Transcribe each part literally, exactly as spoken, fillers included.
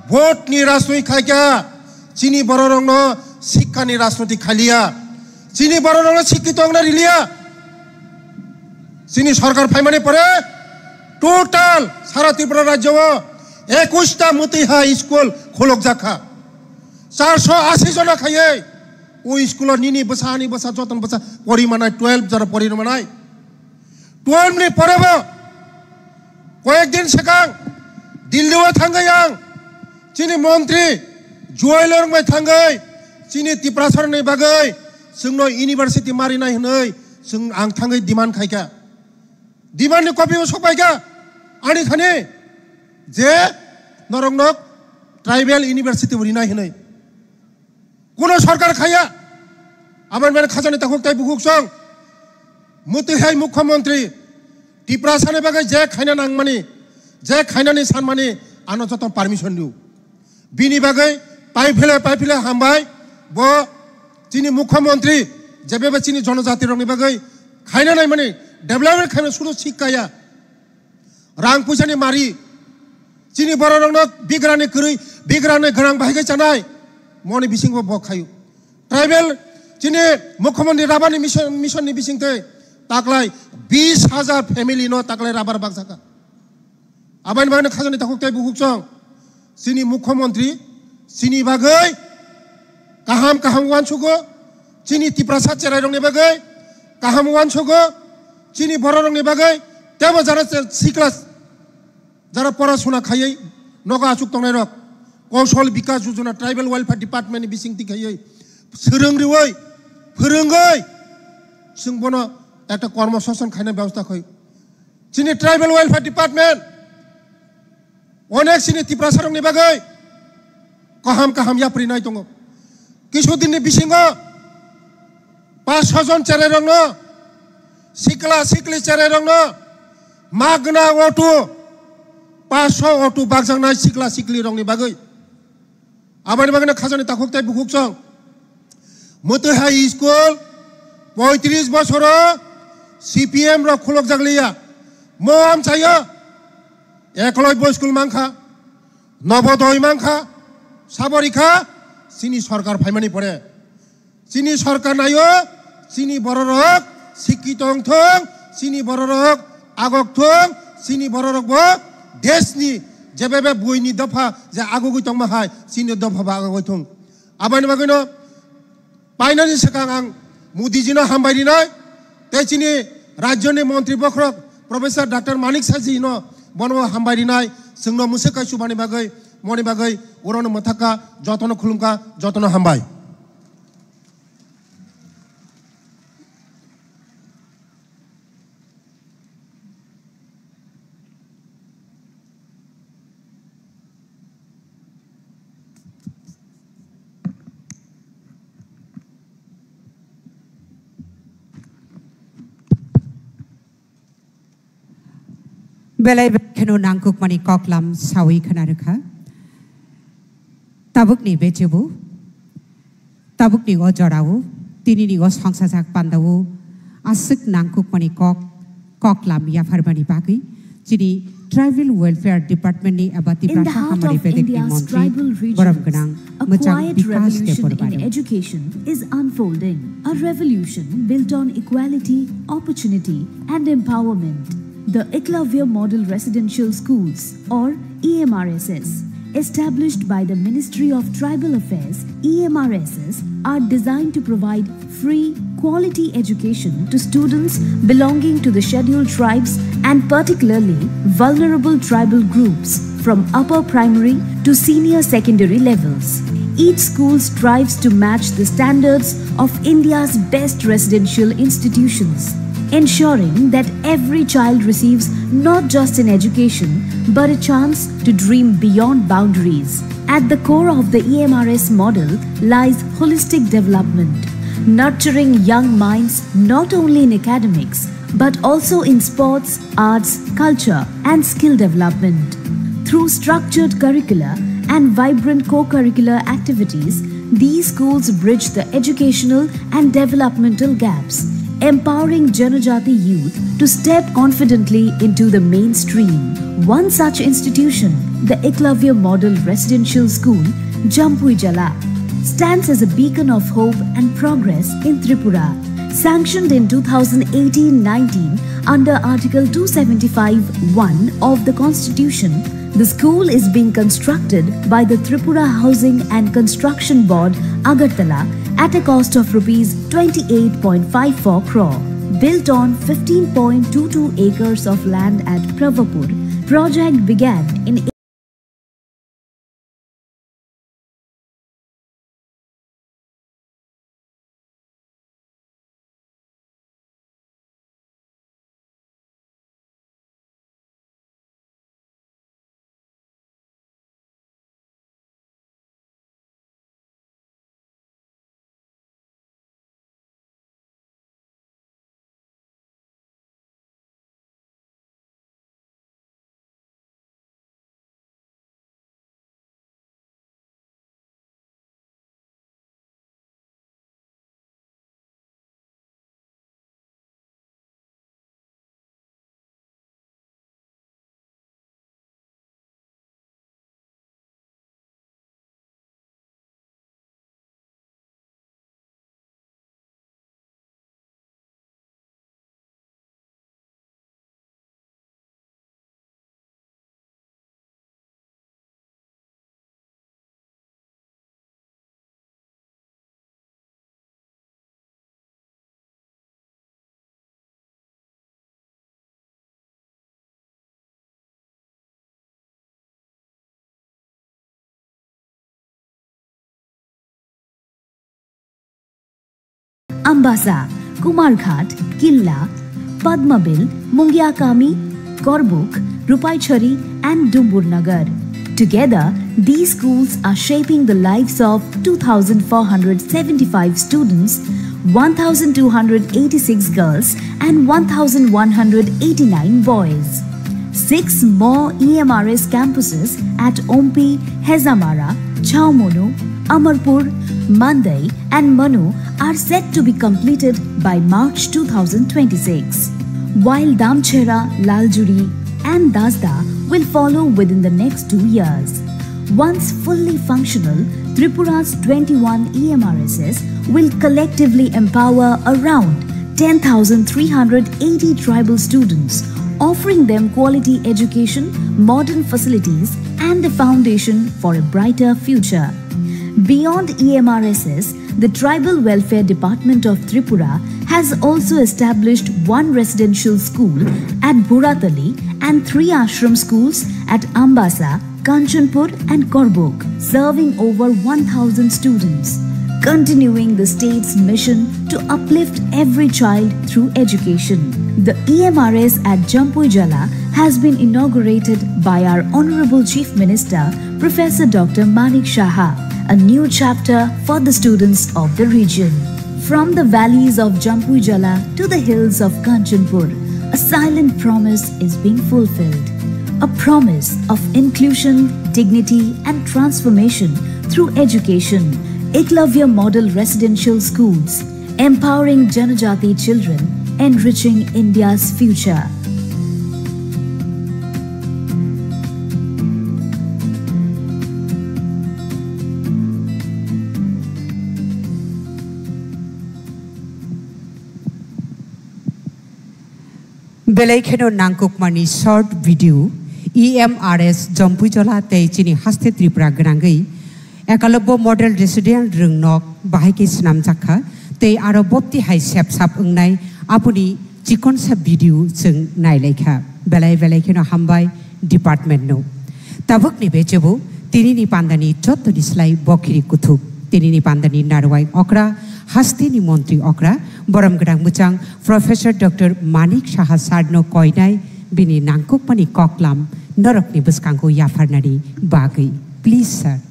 Vote ni rajniti khaikha, chini bororokno sikha ni rajniti khaliya, chini bororokno sikkito wngna riliya. Chini sorkar phaimani pore total sara Tripura rajyo o ekush ta mwtwi ha school khulukjakha. Charso ashi jona khaiwi o school o nini bwsa, ani bwsa, joton bwsa pori manai, twelve jora pori manai. Twelve ni pore bo koyek din swkang Delhi o thangwi ang chini montri Juwai Lorong bai thangwi chini Tiprasa ni bagwi chwngno university marinai hwnwi chwng ang thangwi demand khaikha. Demand ni copy o sokpaikha ani thani je norokno tribal university bo rinai hwnwi. Kuno sorkar khaya. Aboni bagwi khajani takhuk tei bukhuk song. Mwtwi hai mukhyamantri Tiprasa ni bagwi je khaina nangmani, je khainani sanmani ano joto permission rw. Bini bagwi paiphile, paiphile hambai. Bo chini mukhyamantri jebebe chini jonojati rokni bagwi khaina naimani, development khaina sudu sikkaya. Rang puisani mari. Chini bororokno bigrani kwrwi, bigrani gwnang bahai khe chanai. Moni bisingo bo khayu. Tribal chini mukhyamantri rabani mission, mission ni bisingtwi taklai bis hajar family no taklai rabar bakjaka. Aboni bagwi khajani takhuk tei bukhuk song. Chini mukhyamantri chini bagwi kaham kaham uansugo, chini Tiprasa cherairokni bagwi kaham uansugo, chini bororokni bagwi tebo jara se-, sikla jara porasuna khaiwi nogo achuk tongnairok Kaushal Bikas Yojana Tribal Welfare Department ni bisingtwi khaiwi swrwng rwui phwrwngwi chwng bono ekta kormo sason khaina bebosta khai. Chini Tribal Welfare Department onek chini Tiprasarokni bagwi kaham kaham yapri nai tongo. Kisu dinni bisingo paanch sho jon cherairokno, sikla sikli cherairokno magna auto, paanch sho auto bakjaknai sikla siklirokni bagwi. Aboni bagwino khajani takhuk tei bukhuk song. Mwtwi hai school poitris bosoro C P M rok khulokjak liya. Mo amchaio Ekolobya school mankha, Nobodoi mankha, Sabarikha, chini sorkar phaimani pore. Chini sorkar naio, chini bororok sikki tongthong, chini bororok agok thong, chini bororok bo desni jebebe buini dopha je agogwi tongma hai, chini dopha bo agogwi thong. Aboni bagwino painani swkang ang Modiji no hambai rinai, tei chini rajyoni montri bokhorok Professor Doctor Manik Saha ji no bono hambai rinai, chwngno mwswk kai chubani bagwi, moni bagwi, urono mwthakka, jotono khulumkha, jotono hambai. Belai kheno nangkukmani koklam sawi khna rwkha. Tabukni bechebu, tabukni o jorao, tinini o songsajak pandao, aswk nangkukmani kok, koklam yapharmani bagwi, chini Tribal Welfare Department ni eba In the Tiprasa heart Hamari of Bedekni India's Montri, tribal regions, borom gwnang a Mwchang quiet Bikas revolution Debbarma in education is unfolding, a revolution built on equality, opportunity, and empowerment. The Eklavya Model Residential Schools, or E M R S S, established by the Ministry of Tribal Affairs, E M R S S, are designed to provide free, quality education to students belonging to the scheduled tribes and particularly vulnerable tribal groups from upper primary to senior secondary levels. Each school strives to match the standards of India's best residential institutions, ensuring that every child receives not just an education but a chance to dream beyond boundaries. At the core of the E M R S model lies holistic development, nurturing young minds not only in academics but also in sports, arts, culture, and skill development. Through structured curricula and vibrant co curricular activities, these schools bridge the educational and developmental gaps, empowering Janajati youth to step confidently into the mainstream. One such institution The Eklavya Model Residential School, Jampuijala, stands as a beacon of hope and progress in Tripura. Sanctioned in two thousand eighteen nineteen under Article two seventy-five one of the Constitution, the school is being constructed by the Tripura Housing and Construction Board, Agartala, at a cost of rupees twenty-eight point five four crore. Built on fifteen point two two acres of land at Pravapur, project began in Ambasa, Kumarghat, Killa, Padmabil, Mungiakami, Korbuk, Rupaichari, and Dumburnagar. Together, these schools are shaping the lives of two thousand four hundred seventy-five students, one thousand two hundred eighty-six girls, and one thousand one hundred eighty-nine boys. Six more E M R S campuses at Ompi, Hezamara, Chowmonu, Amarpur, Mandai, and Manu are set to be completed by March two thousand twenty-six, while Damchera, Laljuri, and Dasda will follow within the next two years. Once fully functional, Tripura's twenty-one E M R Ss will collectively empower around ten thousand three hundred eighty tribal students, offering them quality education, modern facilities, and a foundation for a brighter future. Beyond E M R Ss, the Tribal Welfare Department of Tripura has also established one residential school at Buratali and three ashram schools at Ambasa, Kanchanpur and Korbuk, serving over one thousand students, continuing the state's mission to uplift every child through education. The E M R S at Jampuijala has been inaugurated by our Honorable Chief Minister, Professor Doctor Manik Saha, a new chapter for the students of the region. From the valleys of Jampuijala to the hills of Kanchanpur, a silent promise is being fulfilled. A promise of inclusion, dignity, and transformation through education. Eklavya Model Residential Schools, empowering Janajati children, enriching India's future. Belai kheno nangkukmani short video, E M R S Jampuijala tei chini haste Tripura gwnangwi Ekalobbo Model Residential Rwngnok bahai khe swnamjak kha tei aro bopti hai sepsap wngnai aboni chikonsa video chwng nailaikha. Belai belai kheno hambai department no. Tabukni bechebo tinini pandani jottoni slai bokhiri kuthuk. Tinini pandani narwai okra, hasteni montri okra, borom gwnang mwchang Professor Doctor Manik Saha sir no koinai bini nangkukmani koklam norokni bwskango yapharnani bagwi. Please, sir.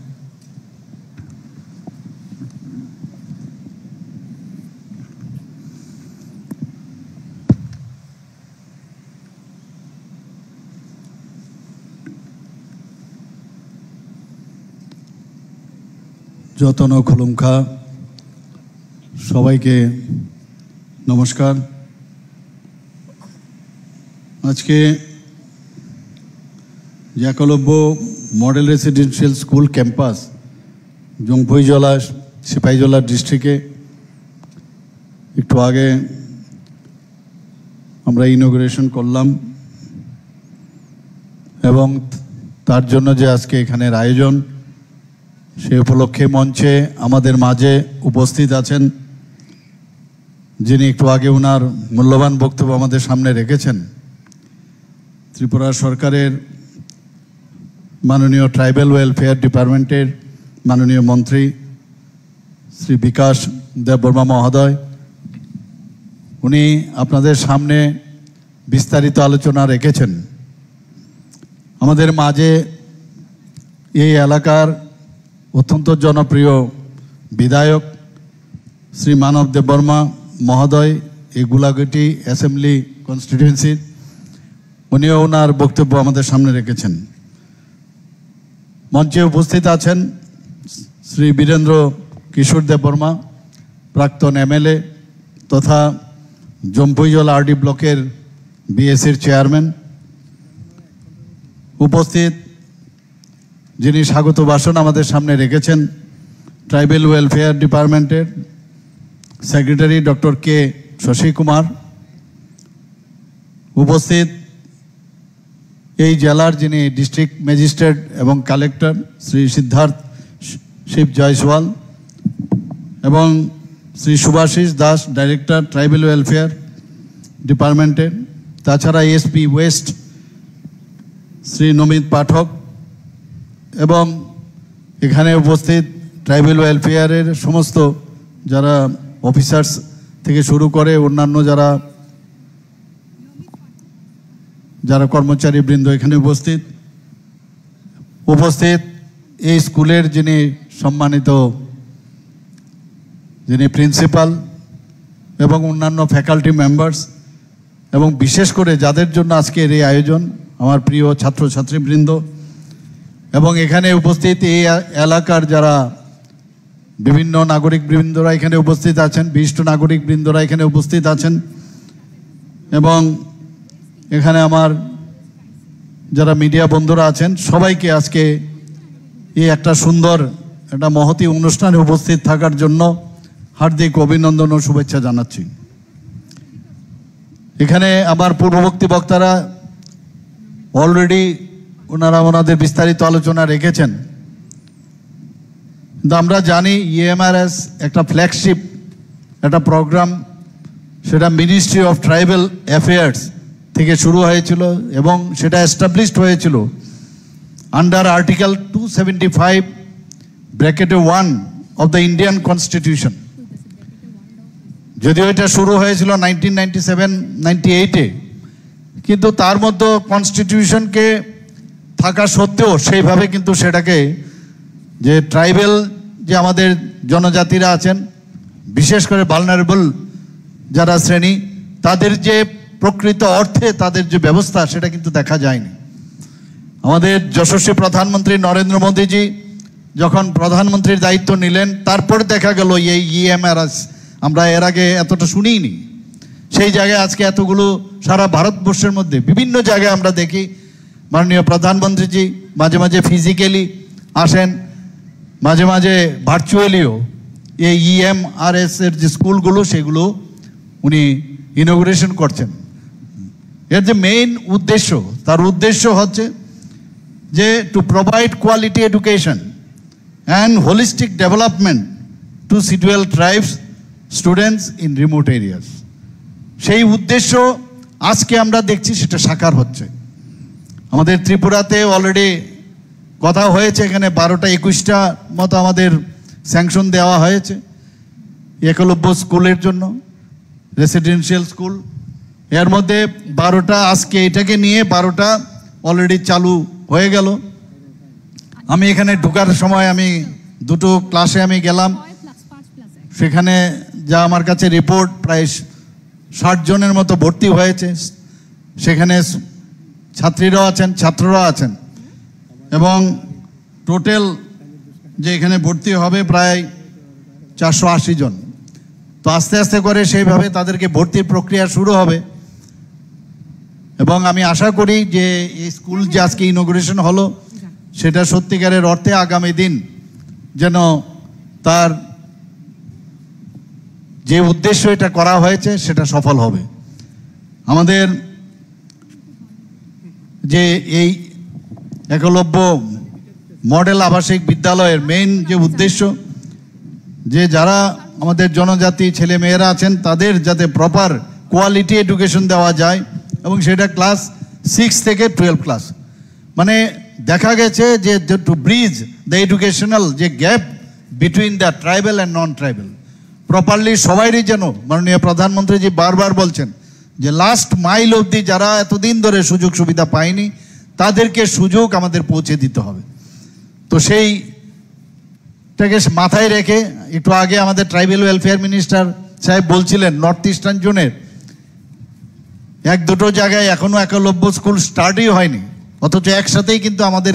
Jotono khulumkha, sobaike namaskar. Ajke Ekalobbo model residential school campus Jampuijala, Sepahijala ডিস্ট্রিক্টে একটু আগে আমরা ইনোগ্রেশন করলাম এবং তার জন্য যে আজকে এখানের আয়োজন, সেই উপলক্ষে মঞ্চে আমাদের মাঝে উপস্থিত আছেন, যিনি একটু আগে ওনার মূল্যবান বক্তব্য আমাদের সামনে রেখেছেন, ত্রিপুরা সরকারের মাননীয় ট্রাইবাল ওয়েলফেয়ার ডিপার্টমেন্টের মাননীয় মন্ত্রী শ্রী বিকাশ দেববর্মা মহোদয়, উনি আপনাদের সামনে বিস্তারিত আলোচনা রেখেছেন। আমাদের মাঝে এই এলাকার অত্যন্ত জনপ্রিয় বিধায়ক শ্রী মানব দেববর্মা মহোদয়, এই গোলাঘাটি অ্যাসেম্বলি কনস্টিটিউয়েন্সির, উনিও ওনার বক্তব্য আমাদের সামনে রেখেছেন। মঞ্চে উপস্থিত আছেন শ্রী বীরেন্দ্র কিশোর দেববর্মা, প্রাক্তন এমএলএ তথা জম্পুইজলা আরডি ব্লকের বিএসির চেয়ারম্যান। উপস্থিত যিনি স্বাগত ভাষণ আমাদের সামনে রেখেছেন ট্রাইবাল ওয়েলফেয়ার ডিপার্টমেন্টের সেক্রেটারি ডক্টর কে শশী কুমার, উপস্থিত এই জেলার যিনি ডিস্ট্রিক্ট ম্যাজিস্ট্রেট এবং কালেক্টর শ্রী সিদ্ধার্থ শিব জয়সওয়াল এবং শ্রী সুভাষিস দাস, ডাইরেক্টর ট্রাইবাল ওয়েলফেয়ার ডিপার্টমেন্টের, তাছাড়া এসপি ওয়েস্ট শ্রী নমিত পাঠক এবং এখানে উপস্থিত ট্রাইবাল ওয়েলফেয়ারের সমস্ত যারা অফিসার্স থেকে শুরু করে অন্যান্য যারা, যারা কর্মচারী বৃন্দ এখানে উপস্থিত, উপস্থিত এই স্কুলের যিনি সম্মানিত, যিনি প্রিন্সিপাল এবং অন্যান্য ফ্যাকাল্টি মেম্বার্স এবং বিশেষ করে যাদের জন্য আজকের এই আয়োজন, আমার প্রিয় ছাত্রছাত্রীবৃন্দ এবং এখানে উপস্থিত এই এ-, এলাকার যারা বিভিন্ন নাগরিক বৃন্দরা এখানে উপস্থিত আছেন, বিশিষ্ট নাগরিক বৃন্দরা এখানে উপস্থিত আছেন এবং এখানে আমার যারা মিডিয়া বন্ধুরা আছেন, সবাইকে আজকে এই একটা সুন্দর, একটা মহতী অনুষ্ঠানে উপস্থিত থাকার জন্য হার্দিক অভিনন্দন ও শুভেচ্ছা জানাচ্ছি। এখানে আমার পূর্ববর্তী বক্তারা অলরেডি ওনারা ওনাদের বিস্তারিত আলোচনা রেখেছেন। কিন্তু আমরা জানি ইএমআরএস একটা ফ্ল্যাগশিপ, একটা প্রোগ্রাম, সেটা মিনিস্ট্রি অফ ট্রাইবাল অ্যাফেয়ার্স থেকে শুরু হয়েছিল এবং সেটা এস্টাবলিশড হয়েছিল under Article two seventy five bracket one of the Indian Constitution। যদিও এটা শুরু হয়েছিল নাইনটিন নাইনটি সেভেন নাইনটি এইটে, কিন্তু তার মধ্যে কনস্টিটিউশনকে থাকা সত্ত্বেও সেইভাবে কিন্তু সেটাকে, যে ট্রাইবাল, যে আমাদের জনজাতিরা আছেন, বিশেষ করে ভালনারেবল যারা শ্রেণী, তাদের যে প্রকৃত অর্থে তাদের যে ব্যবস্থা, সেটা কিন্তু দেখা যায়নি। আমাদের যশস্বী প্রধানমন্ত্রী নরেন্দ্র মোদীজি যখন প্রধানমন্ত্রীর দায়িত্ব নিলেন, তারপর দেখা গেল এই ইএমআরএস, আমরা এর আগে এতটা শুনিনি। সেই জায়গায় আজকে এতগুলো, সারা ভারতবর্ষের মধ্যে বিভিন্ন জায়গায় আমরা দেখি মাননীয় প্রধানমন্ত্রীজি মাঝে মাঝে ফিজিক্যালি আসেন, মাঝে মাঝে ভার্চুয়ালিও এই ইএমআরএস এর যে স্কুলগুলো, সেগুলো উনি ইনোগ্রেশন করছেন। এর যে মেইন উদ্দেশ্য, তার উদ্দেশ্য হচ্ছে যে to provide quality education and holistic development to Scheduled Tribes students in remote areas। সেই উদ্দেশ্য আজকে আমরা দেখছি সেটা সাকার হচ্ছে। আমাদের ত্রিপুরাতে অলরেডি কথা হয়েছে, এখানে বারোটা একুশটা মতো আমাদের স্যাংশন দেওয়া হয়েছে একলব্য স্কুলের জন্য, রেসিডেন্সিয়াল স্কুল। এর মধ্যে বারোটা, আজকে এটাকে নিয়ে বারোটা অলরেডি চালু হয়ে গেল। আমি এখানে ঢোকার সময় আমি দুটো ক্লাসে আমি গেলাম, সেখানে যা আমার কাছে রিপোর্ট, প্রায় ষাট জনের মতো ভর্তি হয়েছে। সেখানে ছাত্রীরাও আছেন, ছাত্ররাও আছেন এবং টোটাল যে এখানে ভর্তি হবে প্রায় চারশো আশি জন। তো আস্তে আস্তে করে সেইভাবে তাদেরকে ভর্তির প্রক্রিয়া শুরু হবে এবং আমি আশা করি যে এই স্কুল যে আজকে ইনোগ্রেশন হলো, সেটা সত্যিকারের অর্থে আগামী দিন যেন তার যে উদ্দেশ্য এটা করা হয়েছে সেটা সফল হবে। আমাদের যে এই একলব্য মডেল আবাসিক বিদ্যালয়ের মেইন যে উদ্দেশ্য, যে যারা আমাদের জনজাতি ছেলে মেয়েরা আছেন তাদের যাতে প্রপার কোয়ালিটি এডুকেশন দেওয়া যায়, এবং সেটা ক্লাস সিক্স থেকে টুয়েলভ ক্লাস, মানে দেখা গেছে যে to bridge the educational যে gap between the tribal and non tribal, properly সবাইরই যেন, মাননীয় প্রধানমন্ত্রীজি বারবার বলছেন যে লাস্ট মাইল অবধি যারা এতদিন ধরে সুযোগ সুবিধা পায়নি তাদেরকে সুযোগ আমাদের পৌঁছে দিতে হবে। তো সেইটাকে মাথায় রেখে একটু আগে আমাদের ট্রাইবাল ওয়েলফেয়ার মিনিস্টার সাহেব বলছিলেন নর্থ ইস্টার্ন জোনের এক দুটো জায়গায় এখনো একলব্য স্কুল স্টার্টই হয়নি, অথচ একসাথেই কিন্তু আমাদের